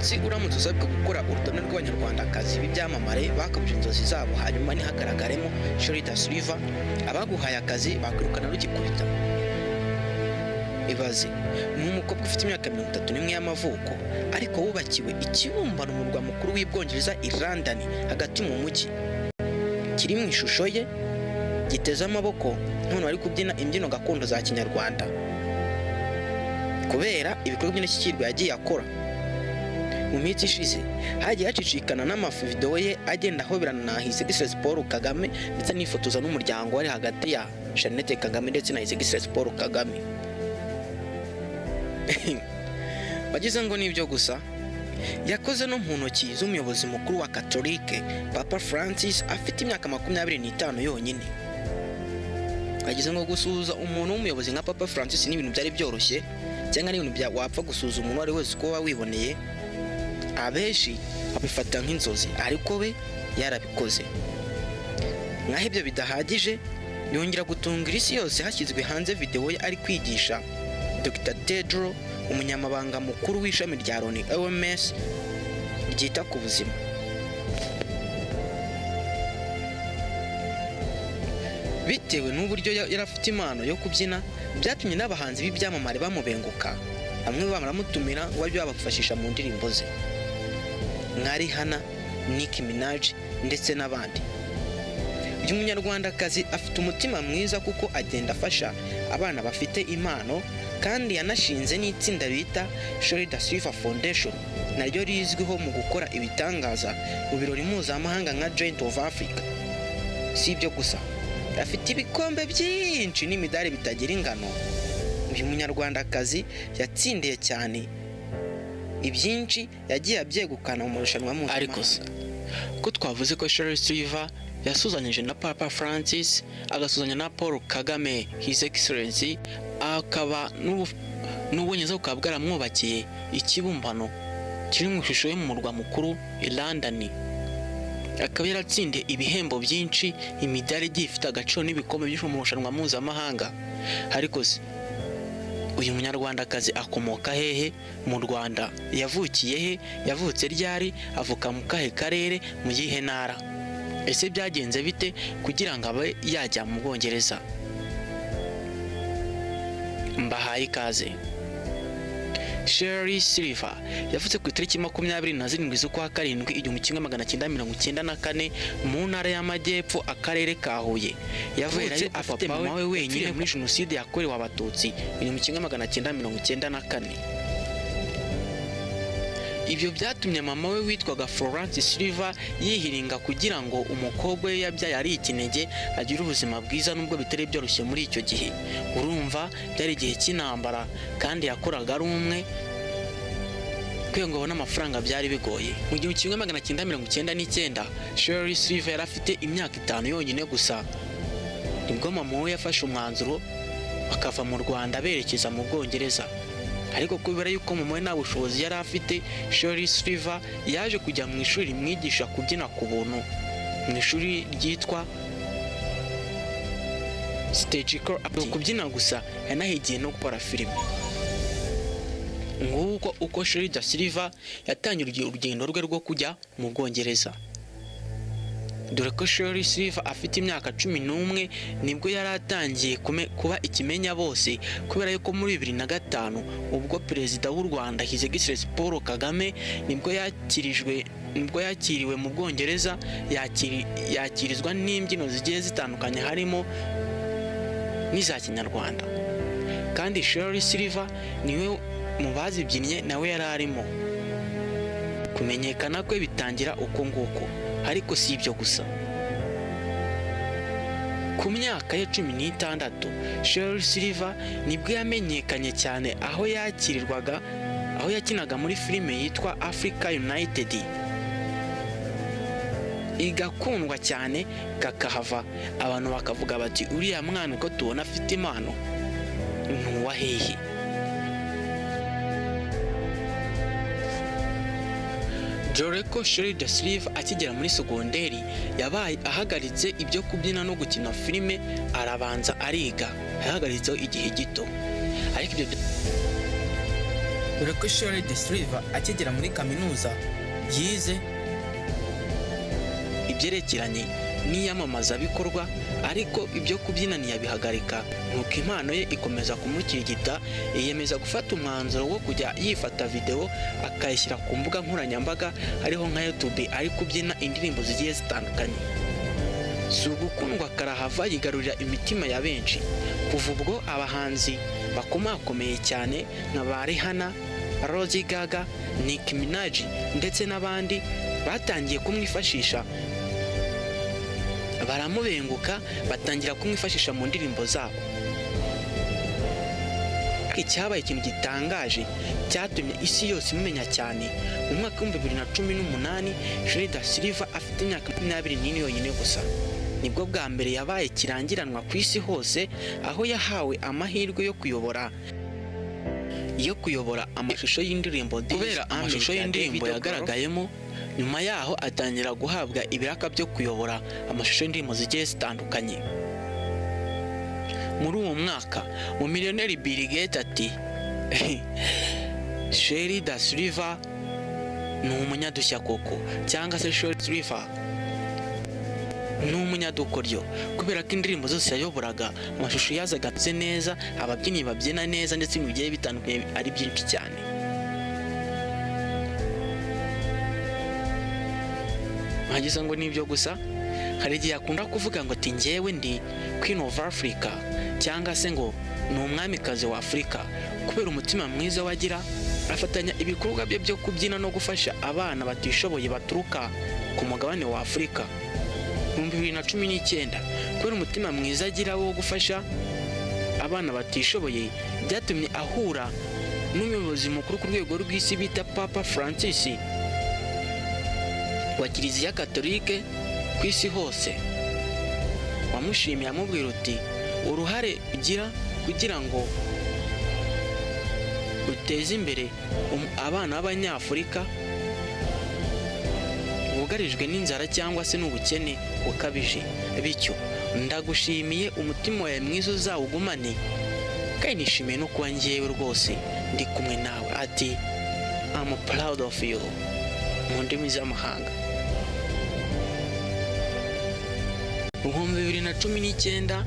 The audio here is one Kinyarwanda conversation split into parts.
Munsi uramutse usabwa gukora urutonde rw'Abanyarwandakazi b'ibyamamare bakabije inzozi zabo, hanyuma ntihagaragaremo Sherrie Da Silver, abaguhaye akazi bakwirukana rugikubita. Ibaze, ni umukobwa ufite imyaka 31 y'amavuko, ariko wubakiwe ikibumbano mu murwa mukuru w'Ubwongereza i London, hagati mu mujyi, kiri mu ishusho ye, giteze amaboko none bari kubyina imbyino gakondo za Kinyarwanda, kubera ibikorwa by'indashyikirwa yagiye akora. Mu minsi ishize hagiye hacicikana n'amavidewo ye agenda ahoberana na His Excellency Paul Kagame, ndetse anifotoza n'umuryango wari hagati ya Jeannette Kagame ndetse na His Excellency Paul Kagame. Wagize ngo nibyo gusa, yakoze no mu ntoki z'umuyobozi mukuru wa Katolike, Papa Francis, afite imyaka 25 yonyine. Wagize ngo gusuhuza umuntu w'umuyobozi nka Papa Francis ni ibintu byari byoroshye, cyangwa ni ibintu wapfa gusuhuza umuntu uwo ari wese uko waba wiboneye? Abenshi babifata nk'inzozi, ariko we yarabikoze. Nk'aho ibyo bidahagije, yongera gutunga isi yose hashyizwe hanze videwo ye ari kwigisha Dr Tedros, umunyamabanga mukuru w'ishami rya Loni OMS ryita ku buzima. Bitewe n'uburyo yari afite impano yo kubyina, byatumye n'abahanzi b'ibyamamare bamubenguka, bamwe baramutumira ngo bajye babafashisha mu ndirimbo ze, nka Rihanna, Nicki Minaj ndetse n'abandi. Uyu Munyarwandakazi afite umutima mwiza kuko agenda afasha abana bafite impano, kandi yanashinze n'itsinda bita Sherrie Da Silver Foundation, naryo rizwiho mu gukora ibitangaza mu birori mpuzamahanga nka Giant of Africa. Si ibyo gusa, afite ibikombe byinshi n'imidari bitagira ingano. Uyu Munyarwandakazi yatsindiye cyane, ibyinshi yagiye abyegukana mu marushanwa mpuzamahanga. Ariko se ko twavuze ko Sherrie Silver yasuzanyije na Papa Francis, agasuzanya na Paul Kagame His Excellency, akaba n'Ubwongereza bukaba bwaramwubakiye ikibumbano kiri mu ishusho yo mu murwa mukuru i London, akaba yaratsindiye ibihembo byinshi, imidari igiye ifite agaciro n'ibikombe byinshi mu marushanwa mpuzamahanga, ariko se uyu Munyarwandakazi akomoka hehe mu Rwanda? Yavukiye he? Yavutse ryari? Avuka mu kahe karere, mu yihe ntara? Ese byagenze bite kugira ngo abe yajya mu Bwongereza? Mbahaye ikaze. Sherrie Silver yavutse ku itariki 27 z'ukwa karindwi 1994 mu Ntara y'Amajyepfo, Akarere ka Huye. Yavutse afite mama we wenyine muri Jenoside yakorewe Abatutsi 1994. Ibyo byatumye mama we witwaga Florence Silver yihiringa kugira ngo umukobwa we yabyaye ari ikinege agire ubuzima bwiza, nubwo bitari byoroshye muri icyo gihe. Urumva byari igihe cy'intambara, kandi yakoraga ari umwe, kugira ngo abone amafaranga byari bigoye. Mu 1999, Sherrie Silver yari afite imyaka 5 yonyine gusa, nibwo mama we yafashe umwanzuro bakava mu Rwanda berekeza mu Bwongereza. Ariko kubera yuko mama we nta bushobozi yari afite, Sherrie Silver yaje kujya mu ishuri rimwigisha kubyina ku buntu, mu ishuri ryitwa Stagical. Kubyina gusa, yanahigiye no gukora filime. Nguko uko Sherrie Da Silver yatangiye urugendo rwe rwo kujya mu Bwongereza. Dore ko Sherrie Silver afite imyaka 11 nibwo yari atangiye kuba ikimenya bose, kubera yuko muri 2005, ubwo Perezida w'u Rwanda His Excellency Paul Kagame nibwo yakiriwe mu Bwongereza, yakirizwa n'imbyino zigiye zitandukanye, harimo n'iza Kinyarwanda, kandi Sherrie Silver niwe mu bazibyinnye, nawe yari arimo. Kumenyekana kwe bitangira uko nguko. Ariko si ibyo gusa, ku myaka ye 16, Sherrie Silver nibwo yamenyekanye cyane aho yakirirwaga, aho yakinaga muri filime yitwa Africa United, igakundwa cyane kakahava, abantu bakavuga bati: "Uriya mwana uko tubona afite impano ni uwa hehe?" Dore ko Sherrie Da Silver akigera muri sogonderi yabaye ahagaritse ibyo kubyina no gukina filime, arabanza ariga, yahagaritseho igihe gito, ariko ibyo Dore ko Sherrie Da Silva akigera muri kaminuza yize ibyerekeranye n'iyamamazabikorwa, ariko ibyo kubyina ntiyabihagarika. Nuko impano ye ikomeza kumukirigita, yiyemeza gufata umwanzuro wo kujya yifata videwo akayishyira ku mbuga nkoranyambaga, hariho nka YouTube, ari kubyina indirimbo zigiye zitandukanye. Si ugukundwa karahava, yigarurira imitima ya benshi. Kuva ubwo abahanzi bakomakomeye cyane nka ba Rihanna, Lady Gaga, Nicki Minaj ndetse n'abandi batangiye kumwifashisha, baramubenguka, batangira kumwifashisha mu ndirimbo zabo. Icyabaye ikintu gitangaje cyatumye isi yose imumenya cyane, mu mwaka w'2018, Sherrie Da Silva afite imyaka 24 yonyine gusa, nibwo bwa mbere yabaye kirangiranwa ku isi hose, aho yahawe amahirwe yo kuyobora amashusho y'indirimbo. Kubera amashusho y'indirimbo yagaragayemo, nyuma yaho atangira guhabwa ibiraka byo kuyobora amashusho y'indirimbo zigiye zitandukanye. Muri uwo mwaka, umumiliyoneri Bill Gates ati: "Sherrie Da Silva ni umunyadushya koko", cyangwa se "Sherrie Silva ni umunyadukoryo", kubera ko indirimbo zose yayoboraga amashusho yazaga ameze neza, ababyinnyi babyina neza, ndetse ibintu bigiye bitandukanye ari byinshi cyane. Mwagize ngo ni ibyo gusa? Hari igihe akunda kuvuga ngo ati: "Njyewe ndi Queen of Africa", cyangwa se ngo ni umwamikazi wa Afurika, kubera umutima mwiza wagira afatanya ibikorwa bye byo kubyina no gufasha abana batishoboye baturuka ku mugabane wa Afurika. Mu 2019, kubera umutima mwiza agira wo gufasha abana batishoboye, byatumye ahura n'umuyobozi mukuru ku rwego rw'isi bita Papa Francis wa Kiliziya Katolike ku isi hose, wamushimiye amubwira uti: "Uruhare ugira kugira ngo uteze imbere abana b'Abanyafurika bugarijwe n'inzara cyangwa se n'ubukene bukabije, bityo ndagushimiye, umutima wawe mwiza uzawugumane, kandi nishimiye no kuba ngewe rwose ndi kumwe nawe." Ati: "I'm proud of you" mu ndimi z'amahanga. Mu 2019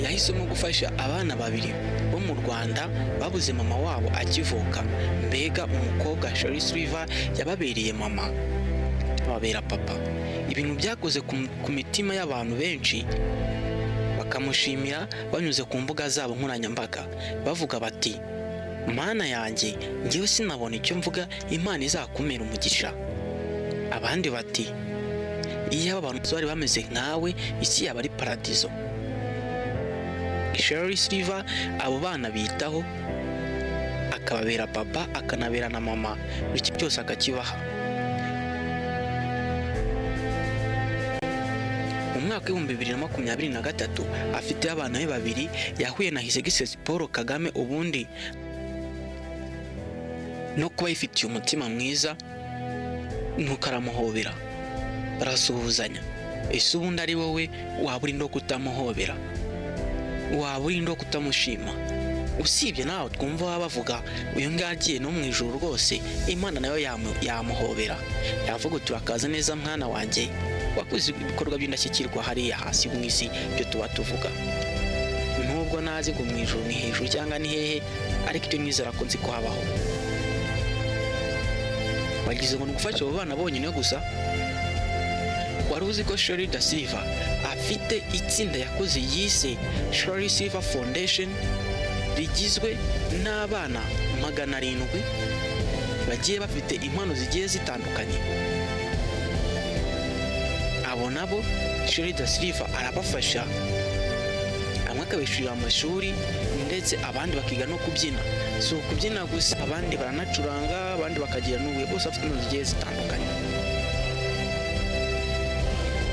yahisemo gufasha abana babiri bo mu Rwanda babuze mama wabo akivuka. Mbega umukobwa Sherrie Silver yababereye mama, ababera papa, ibintu byakoze ku mitima y'abantu benshi, bakamushimira banyuze ku mbuga zabo nkoranyambaga, bavuga bati: "Mana yanjye, ngewe sinabona icyo mvuga, Imana izakumera umugisha." Abandi bati: "Iyo aba bantu bari bameze nkawe, isi yaba ari paradizo." Sherrie Silver abo bana bitaho, akababera papa, akanabera na mama, buri kimwe cyose akakibaha. Mu mwaka w'2023, afite abana be babiri, yahuye na His Excellency Paul Kagame. Ubundi no kuba yifitiye umutima mwiza, nuko aramuhobera, barasuhuzanya. Ese ubundi ari wowe waba uri no kutamuhobera, waba uri no kutamushima? Usibye nawe twumva baba bavuga uyu nguyu agiye no mu ijuru rwose, Imana nayo yamuhobera, yavuga uti: "Urakaza neza mwana wanjye, wakoze ibikorwa by'indashyikirwa hariya hasi mu isi." Ibyo tuba tuvuga, nubwo nazi ngo mu ijuru ni hejuru cyangwa ni hehe, ariko icyo nizera ko nzi ko habaho. Wagize ngo ni ugufasha abo bana bonyine gusa? Wari uzi ko Sherrie Da Silva afite itsinda yakoze yise Sherrie Silver Foundation, rigizwe n'abana 700 bagiye bafite impano zigiye zitandukanye? Abo nabo Sherrie Da Silva arabafasha, bamwe akabishyurira amashuri, ndetse abandi bakiga no kubyina. Si ukubyina gusa, abandi baranacuranga, abandi bakagira n'ubuye, bose bafite impano zigiye zitandukanye.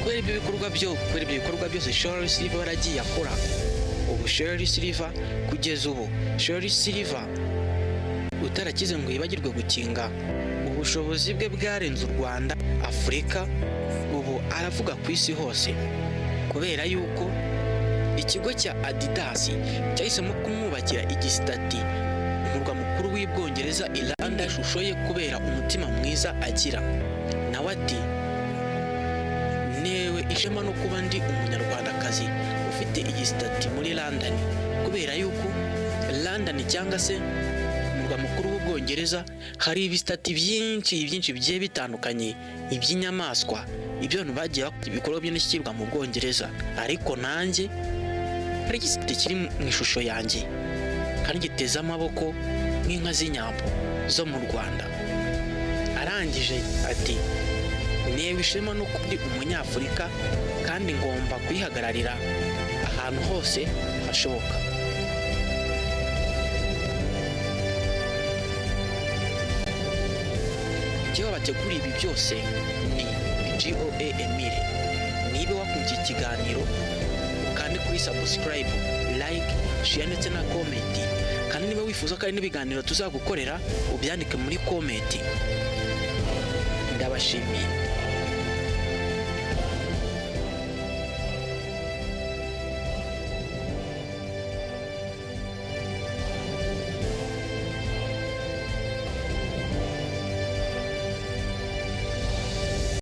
Kubera ibyo bikorwa byose Sherrie Silver yaragiye akora, ubu Sherrie Silver, kugeza ubu Sherrie Silver utarakize ngo yibagirwe gukinga, ubushobozi bwe bwarenze u Rwanda, Afurika, ubu aravuga ku isi hose, kubera yuko ikigo cya Adidas cyahisemo kumwubakira igisitati mu murwa mukuru. mukuru w'Ibwongereza Iranda ishusho ye kubera umutima mwiza agira. Nawe ati: "Ntewe ishema no kuba ndi Umunyarwandakazi ufite iyi statue muri London, kubera yuko London cyangwa se umurwa mukuru w'Ubwongereza hari ibistatue byinshi byinshi bigiye bitandukanye, iby'inyamaswa, ibyo abantu bagiye bakora ibikorwa by'indashyikirwa mu Bwongereza, ariko nanjye hari igistatue kiri mu ishusho yanjye kandi giteze amaboko nk'inka z'Inyambo zo mu Rwanda." Arangije ati: "Ntewe ishema no kuba ndi Umunyafurika kandi ngomba kuyihagararira ahantu hose hashoboka." Njyewe bateguriye ibi byose ni GOA Emile. Niba wakunze iki kiganiro, ukande kuri subscribe, like, share ndetse na comment. Kandi niba wifuza ko hari n'ibiganiro tuzagukorera, ubyandike muri comment. Ndabashimiye.